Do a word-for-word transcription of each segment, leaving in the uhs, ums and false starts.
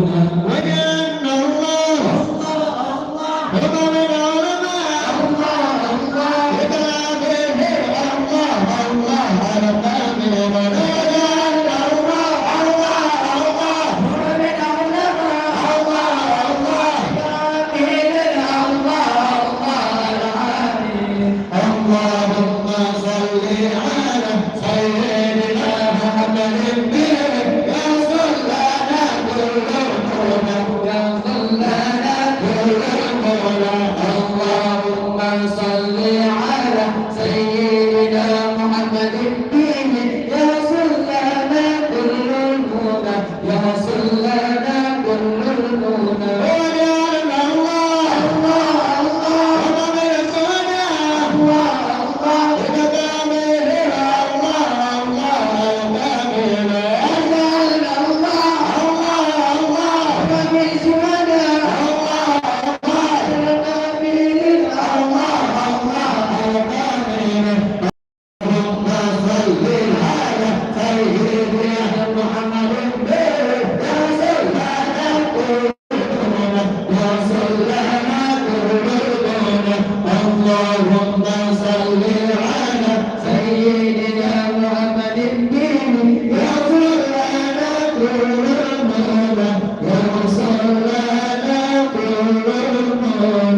وجعلنا الله، الله، الله، ومن علماء، الله، الله، بتابعه، الله، الله، على قلبه، وجعلنا الله، الله، الله، ومن علماء، الله، الله، بتابعه، الله، الله، على قلبه. اللهم صل على سيدنا محمد به يصل لنا كل المنى، يصل لنا كل المنى. اللهم صل على سيدنا محمد به يصل لنا كل المنى. يصل لنا كل المنى. وجعلنا الله، الله، الله، ومن سوانا، الله، الله، بكتابه، الله، الله، الكامل. وجعلنا الله، الله، الله، ومن سوانا، الله، الله، بكتابه، الله، الله، الكامل. اللهم صل على سيدنا محمد. اللهم صل على سيدنا محمد.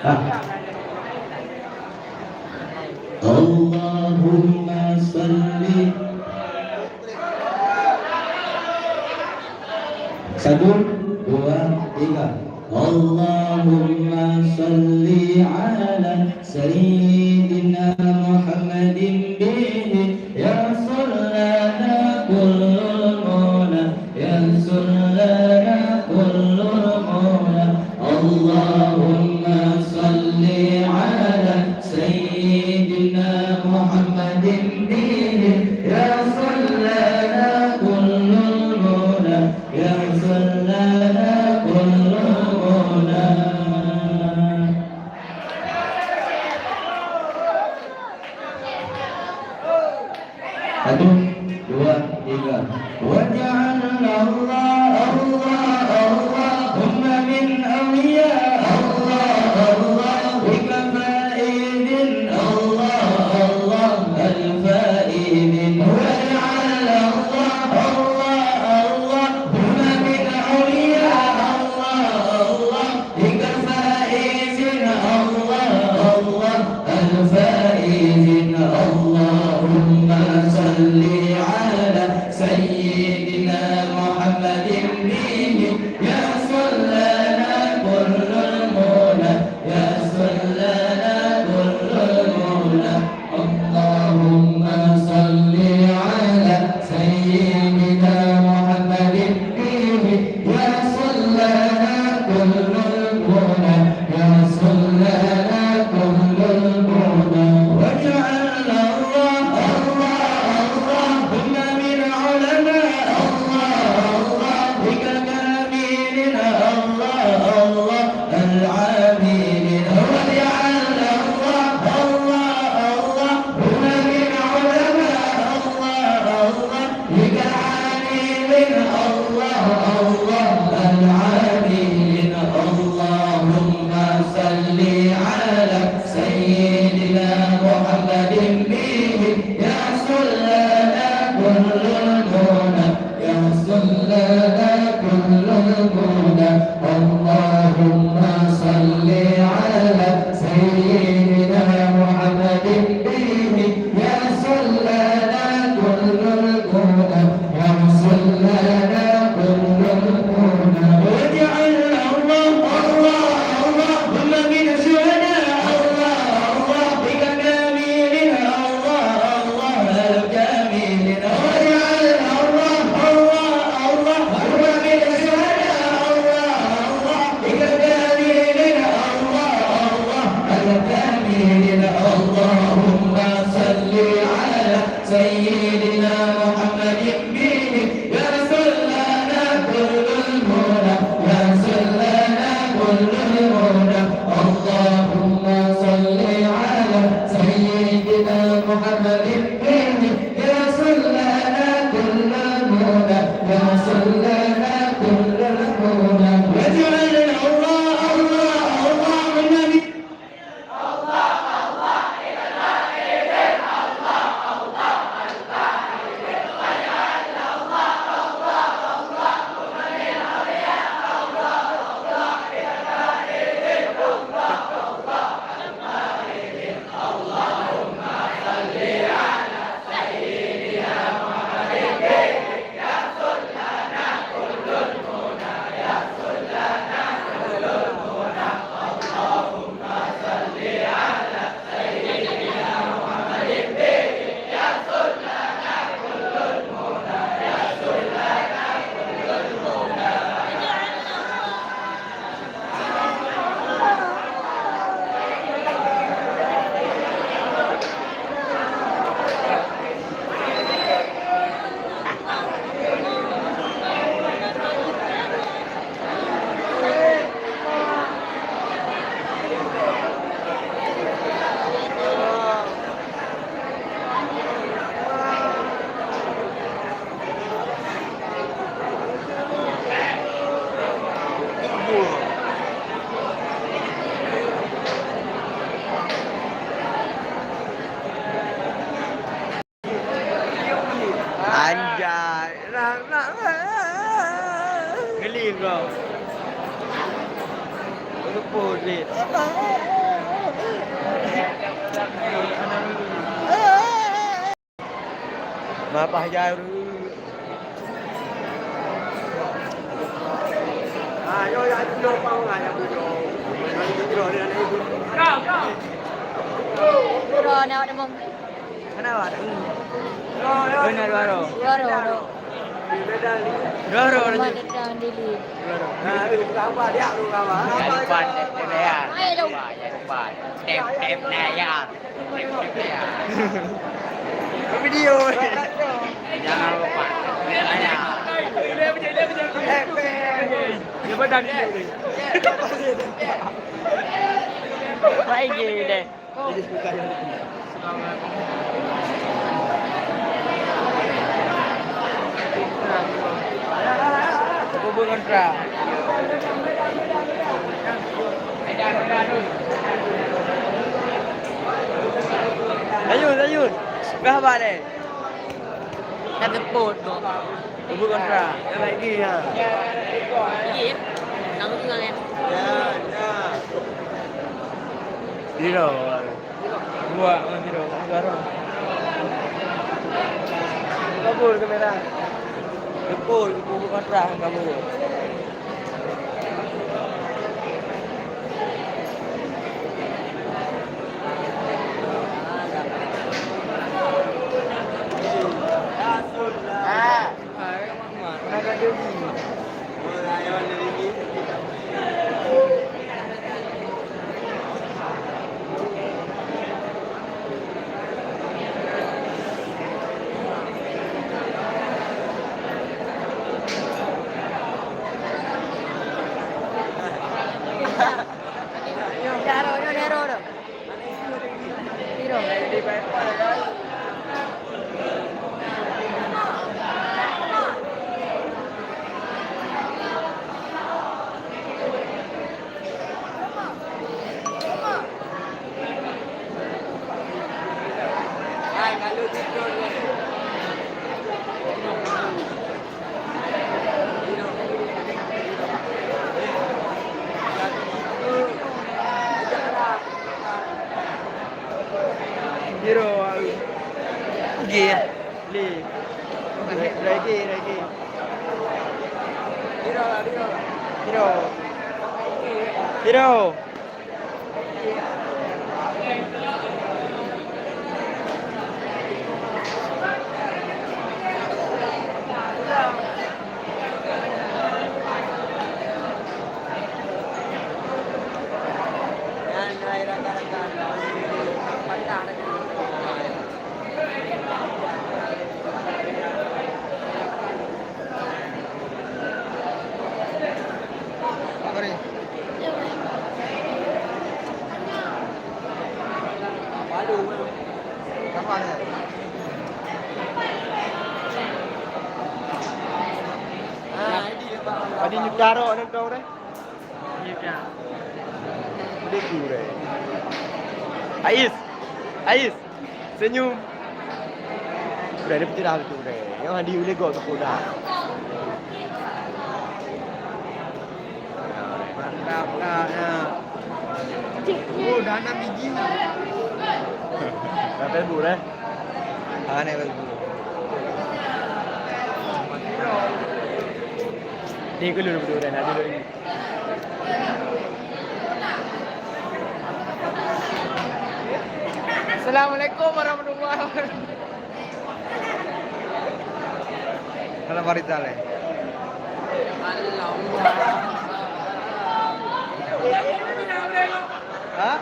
Ah. Allahumma salli. Satu, dua, tiga. Allahumma salli ala sayyidina Muhammadin bihi yahsul lana kullul muna, yahsul lana kullul muna. Allahumma salli ala sayyidina Muhammadin bihi yahsul lana kullul muna, yahsul lana kullul muna. Satu, dua, tiga. Waj'alna Allah, Allah, Allahumma min awliya Allah, Allah, bika faizin Allah, Allah, al-faizin. Waj'alna Allah, Allah, Allahumma min awliya Allah, Allah, bika faizin Allah, Allah, al-faizin. Allahumma salli ala sayyidina Muhammadin bihi yahsul lana kullul muna, yahsul lana kullul muna. Allahumma salli ala sayyidina Muhammadin bihi yahsul lana kullul muna, yahsul lana kullul muna. Waj'alna Allah, Allah, Allahumma min ulama Allah, Allah, bika kamilin Allah, Allah, al-amilin. Waj'alna Allah, Allah, Allahumma min ulama Allah, Allah, bika amilin Allah, Allah, al-amilin. Allahumma salli ala sayyidina Muhammadin bihi yahsul lana kullul muna, yahsul lana kullul muna. Allahumma salli ala sayyidina Muhammadin bihi yahsul lana kullul muna, yahsul lana kullul muna. Waj'al Bro. Beutôi lé. Mapah jai. Bro, nak demam. Kenapa? Benar baru. Baru, baru. Doro, Rumah tetangga Dili. Doro. Nah, itu bukan apa, dia bukan apa. Jangan lupa, ya. Ayo, dong. Jangan lupa. Tap, tap, nah, ya. Tap, tap, ya. Video. Jangan lupa. Ya. Dia badan dia. Baik je deh. Kubu kontra. Sayun, Sayun. Peugah haba lé. Ka teupot tu. Kubu kontra. Lagi, ha. Iya. Lalu tu kan. Ya, ya. Zero. Dua, oh, zero. Zero. Kabur kamera. Betul, kubu kontra kabur. Zero. Oke. Lagi, lagi. Zero. Zero. Tadi nyuta rok ada kau deh. Udah kurang. Ais. Ais. Senyum. Udah, dia putih dah tu, udah. Yang hadi boleh gol tu dah. Mantap dah, ya. Oh, dah enam biji. Dah Facebook, eh? Ah, ni Facebook. Dia ke dulu, dulu, dah nak dulu ni. Assalamualaikum warahmatullahi wabarakatuh. Kalau Farid Saleh. Ha?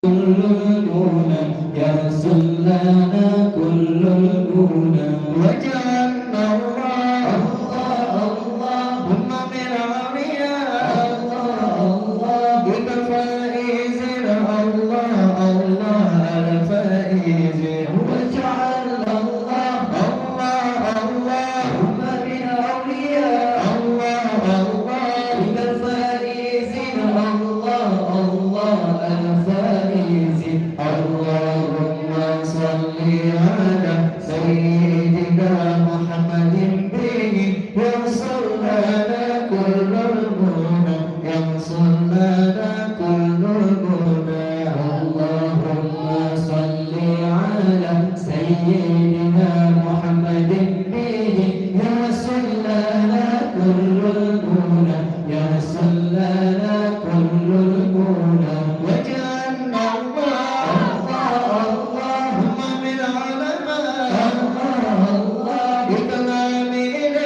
كل المنى، يا رسول لنا كل المنى. واجعلنا الله، الله، اللهم من أولياء الله، الله، بك فائزين، الله، الله، الفائزين. واجعلنا الله، الله، اللهم من أولياء الله، الله، بك فائزين، الله، الله، الفائزين. اللهم صل على سيدنا محمد به يحصل لنا كل المنى، يحصل لنا كل المنى. اللهم صل على سيدنا محمد به يحصل لنا كل المنى، يحصل لنا كل المنى. واجعلنا الله، الله، اللهم من علماء الله، الله، بك العاملين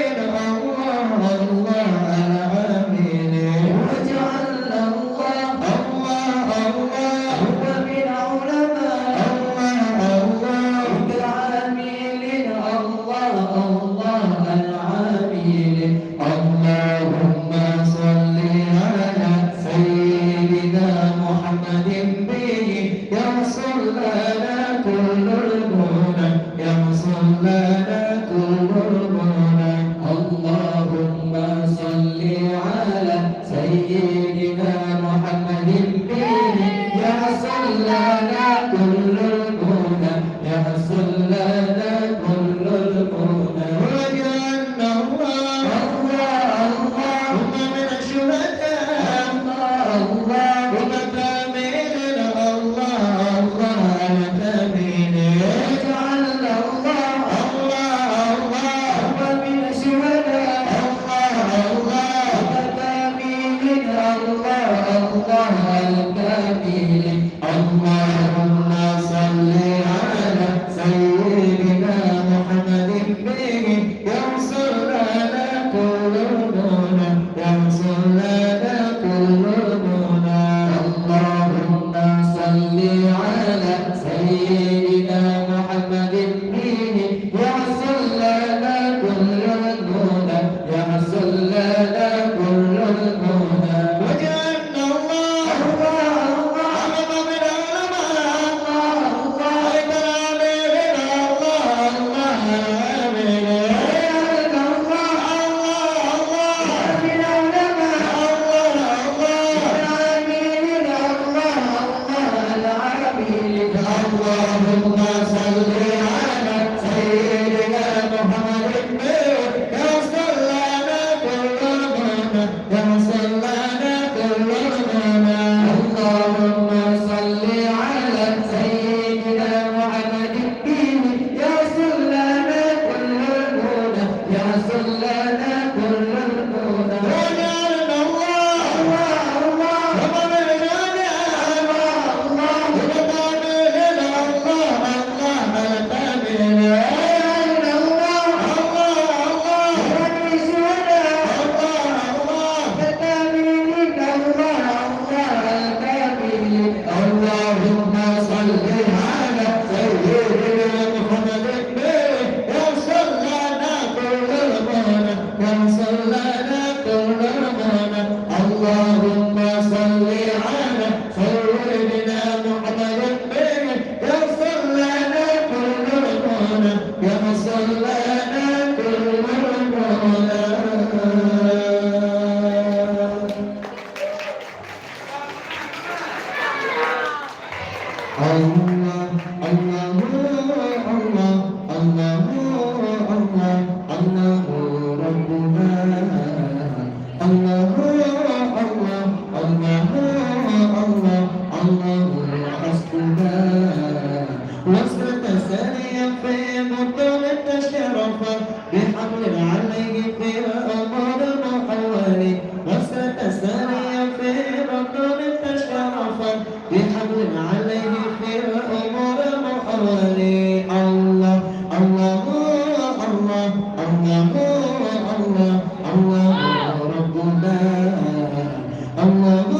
الله، الله، العاملين. واجعلنا الله، الله، اللهم من علماء الله، الله، بك العاملين الله، الله، العاملين. اللهم صل على سيدنا محمد به يحصل لنا كل المنى، يحصل لنا كل المنى. اللهم صل على سيدنا محمد به يحصل لنا كل المنى، يحصل لنا كل المنى. واجعلنا الله، الله، اللهم من الشهداء الله، الله، بك الكاملين الله، الله، الكاملين. واجعلنا الله، الله، اللهم من الشهداء الله، الله، بك الكاملين الله، الله، الكاملين. اللهم صل على سيدنا محمد به يحصل لنا كل المنى، يحصل لنا كل المنى. اللهم صل على سيدنا محمد به يحصل لنا كل المنى، يحصل لنا كل المنى. واجعلنا الله، الله، الله، أعظم من علماء الله، الله، أكبر عاملين الله، الله، العاملين. واجعلنا الله، الله، الله، من علماء الله، الله، العاملين الله، الله، العاملين. اللهم صل على سيدنا محمد يحصل لنا كل المنى، يحصل لنا كل المنى. اللهم صل على سيدنا محمد به يحصل لنا كل المنى، يحصل لنا كل المنى. واجعلنا الله، الله، الله، ومن الجنة، الله، الله، ومن الجنة، الله، الله، اللهم صل على سيدنا محمد يحصل لنا كل المنى، يحصل لنا كل المنى. اللهم صل على سيدنا محمد يحصل لنا كل المنى، يحصل لنا كل المنى. الله، الله، الله، الله، الله، الله ربنا. الله، الله، الله، الله، الله حسبنا. وسط سريا في مطر تشرفا، بحمل عليه في الأمر محول. وسط سريا في مطر تشرفا، بحمل عليه في الأمر محول. الله، الله، الله، الله، الله ربنا. الله، الله،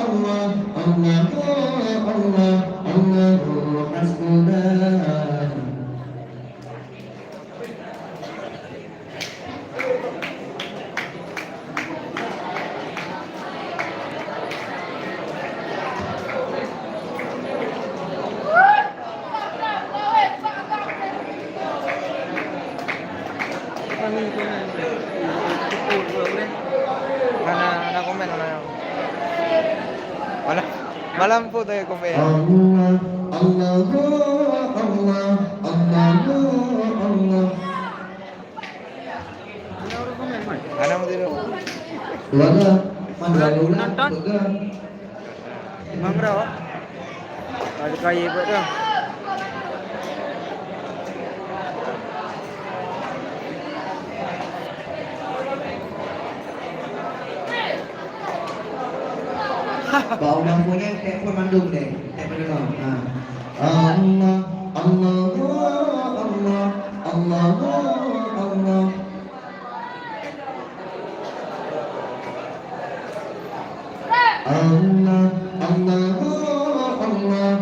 الله، الله، الله Malam, malam foto ya, komen. Allah, Allahu, Allah, Allahu, Allah. Mana mau tidur? Mana? Mana? Nonton? Pegang. Imam Rao. Ada kaya buat dah. Bak ulang punya, telepon mandum deh. Telepon dulu. Ha. Allah, Allah, Allah, Allah, Allah. Allah, Allah, Allah, Allah,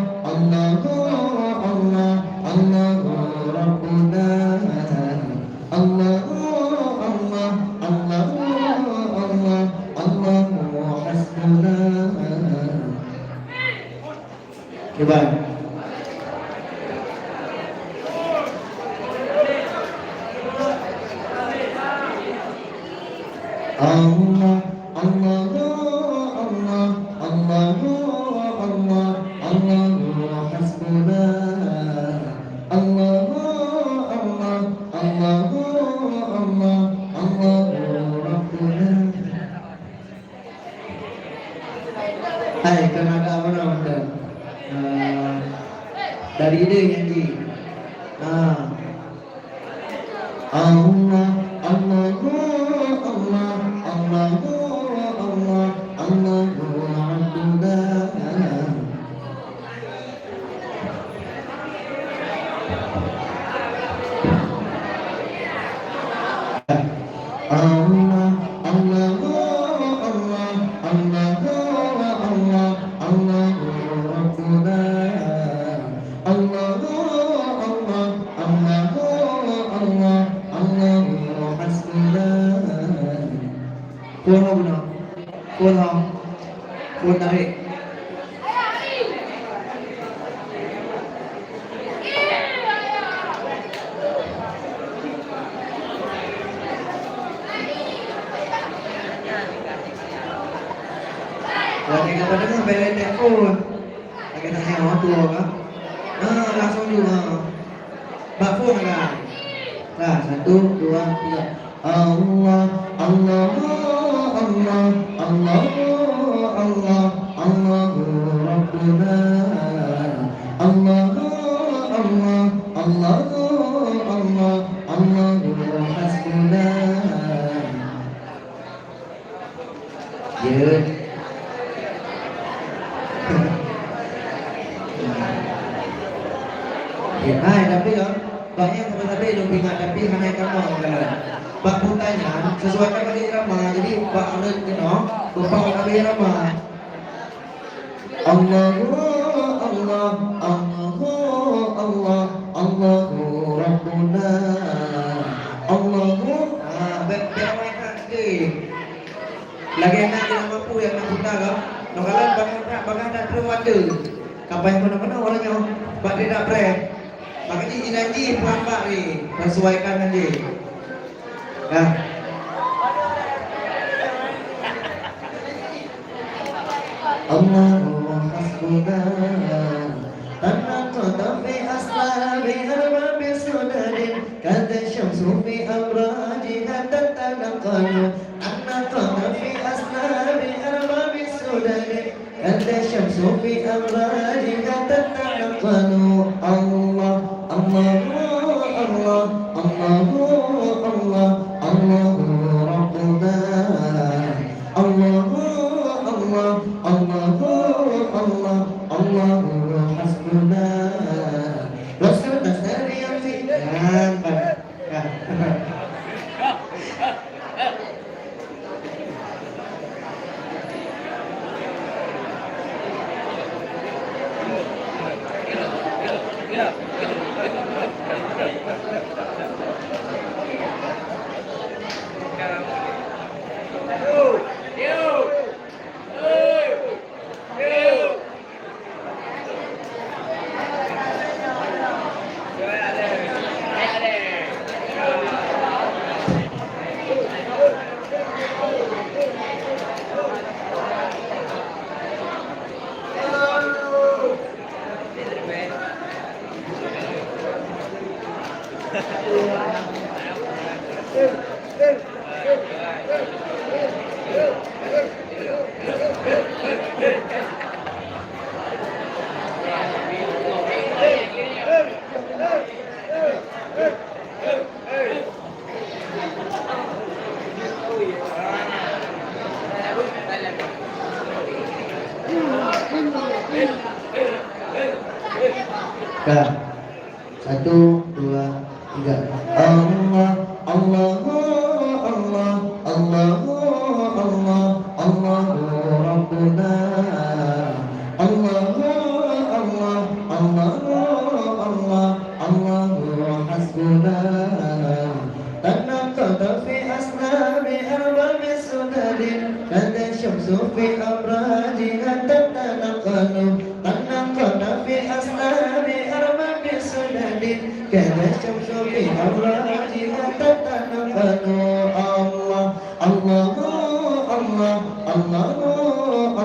Allah, Allahu Rabbuna. Allah, Allah, Allah, Allah, Allahu Hasbuna. Cuba. Allah, Allah, Allah, Allah, Allah, Allahu Hasbuna. Allah, Allah, Allah, Allah, Allahu Rabbuna. Hai, kan ada apa nama dah? Ah, dari ide nyanyi. Ah. Allah, Allahu, Allah, Allahu, Allah, Allahu Rabbuna. Allah, Allahu, Allah, Allahu, Allah, Allahu Rabbuna. Allahu, Allah, Allahu, Allah, Allahu Hasbuna. Kuat, kuat, kuat. Kuat tarik. Lagèe nyang deungö bèk lé telepon. Lagèe tanyong tuha ka. Ha, langsung ju, ha. Bak phôn ka. Nah, satu, dua, tiga. Allah, Allah, Allah, Allah, Allah, Allahu Rabbuna. Allah, Allah, Allah, Allah, Allahu Hasbuna. Jeuet. Ya, hai, tapi ya, banyak teman-teman yang bingung, tapi hana kamu kalau. Bak pertanyaan, sesuaikan bagi irama, jadi bak röt keunoe, bak bagi irama. Allahu, Allah, Allahu, Allah, Allahu Rabbuna. Allahu, ah, bèk, bèk awai that sikit. Lagèe na nyang mampu nyang na puta ka. Nyoe kalon bagaih that, bagaih that trok watèe. Kapai meunoe-meunoe ureueng nyoe, bak tidak preh. Maka jih inan jih puan bak ni, sesuaikan nan jih. Nah. Allahu hasbuna. Tanaqadha fi aslabi arbabi sudadin. Kadha syamsu fi amrajiha tatanaqalu. Tanaqadha fi aslabi arbabi sudadin. Kadha syamsu fi amrajiha tatanaqalu. Allah, Allahu, Allah, Allahu, Allah, Allahu Rabbuna. Allahu, Allah, Allahu, Allah, Allahu hasbuna. Rasul tasari yang fi-, nah, Ka. Satu, dua, tiga. Allah, Allahu, Allah, Allahu, Allah, Allahu Rabbuna. Allahu, Allah, Allahu, Allah, Allahu Hasbuna. Tanaqada fi aslami arbabis sudadin, kada syamsu fi abrajiha tatanaqalu. Tanaqada fi aslami arbabis sudadin, kada syamsu fi abrajiha tatanaqalu. Allah, Allahu, Allah, Allahu,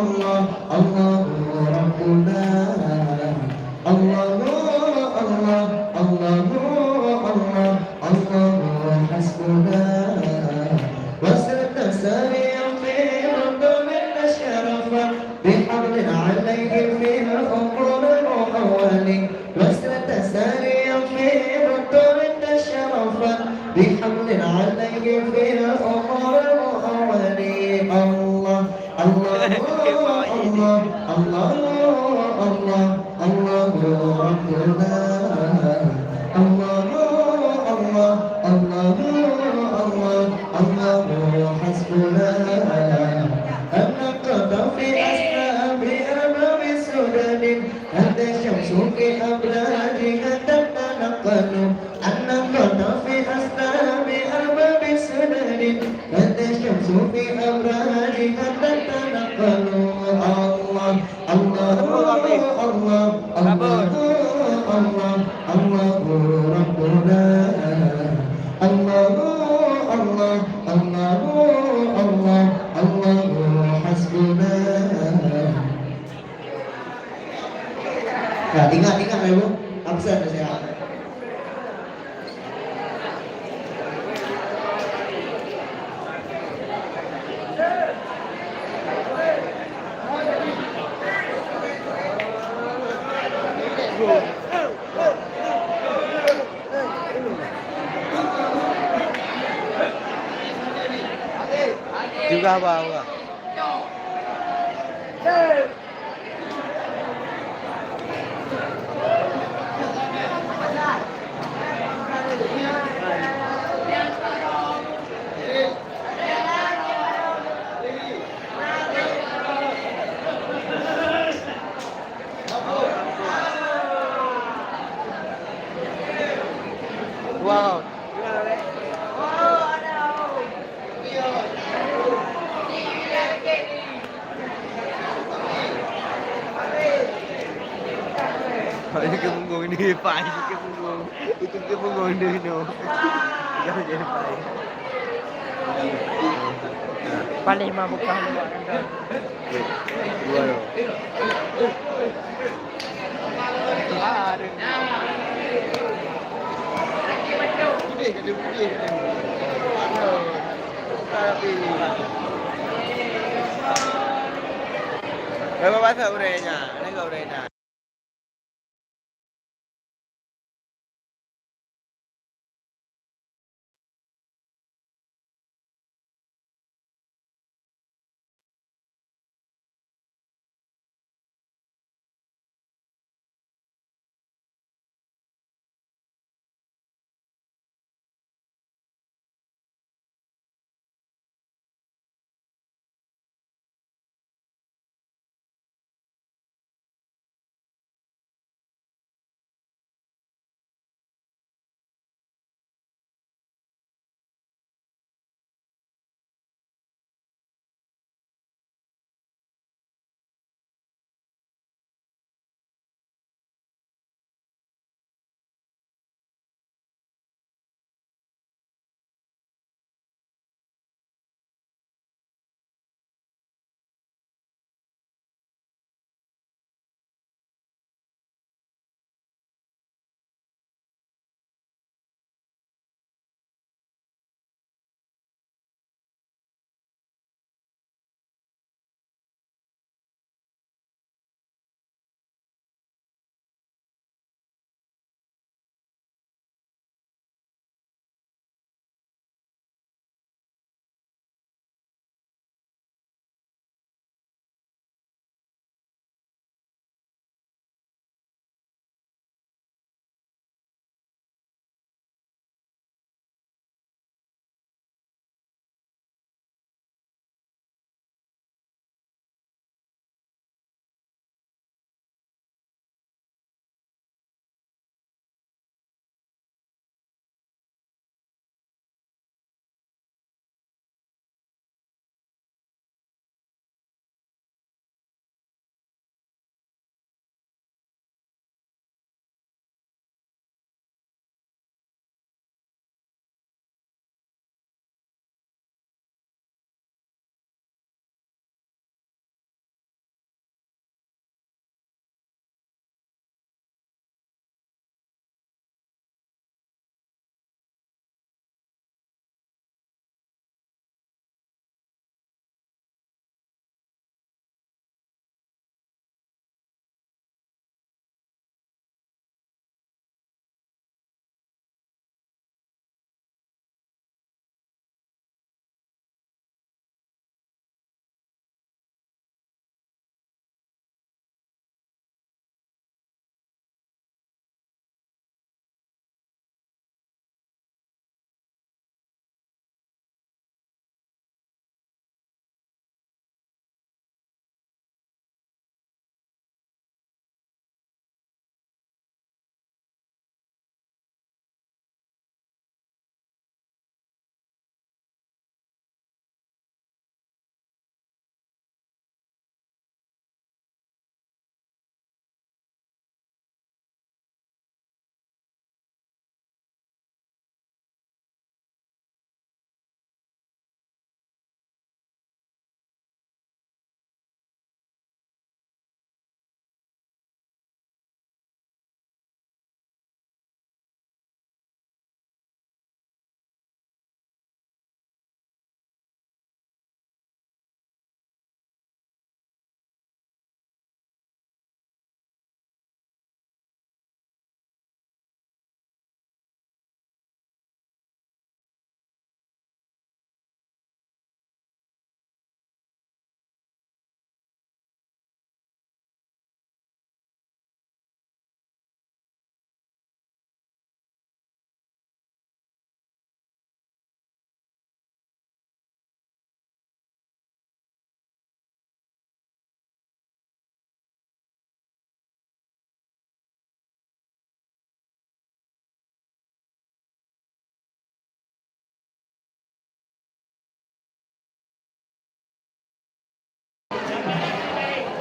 Allah, Allahu Rabbuna. Allahu, Allah, Allahu, Allah, Allahu Hasbuna. Wasirta sariyan fi butuni syarafat, bihamlin alaihi fil umuri muhawwali. Wasirta sariyan fi butuni syarafat, bihamlin alaihi fil umuri muhawwali. Allah, Allahu, Allah, Allahu, Allah, Allahu Rabbuna. Allahu, Allah, Allahu, Allah, Allahu Hasbuna. Tanaqada fi aslami arbabis sudadin, kada syamsu fi abrajiha tatanaqalu. Tanaqada fi aslami arbabis sudadin, kada syamsu fi abrajiha tatanaqalu. Allah, Allahu, Allah, Allahu, Allah, Allahu Rabbuna. Allahu, Allah, Allahu, Allah, Allahu Hasbuna. Nah, ingat, ingat, Ibu. Absen saya. Juga apa, apa? Wow. Ini ke punggung ni, Pak. Ini ke punggung. Itu ke punggung dia ni. Jangan jadi Pak. Paling mah bukan. Dua. Berapa bahasa urainya? Ada enggak urainya?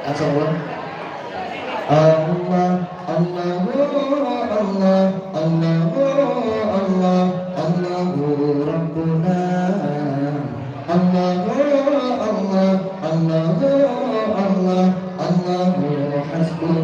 Asal Allah. Allah, Allahu Allah, Allahu Allah, Allahu Rabbuna. Allahu Allah, Allahu Allah, Allahu Hasbuna.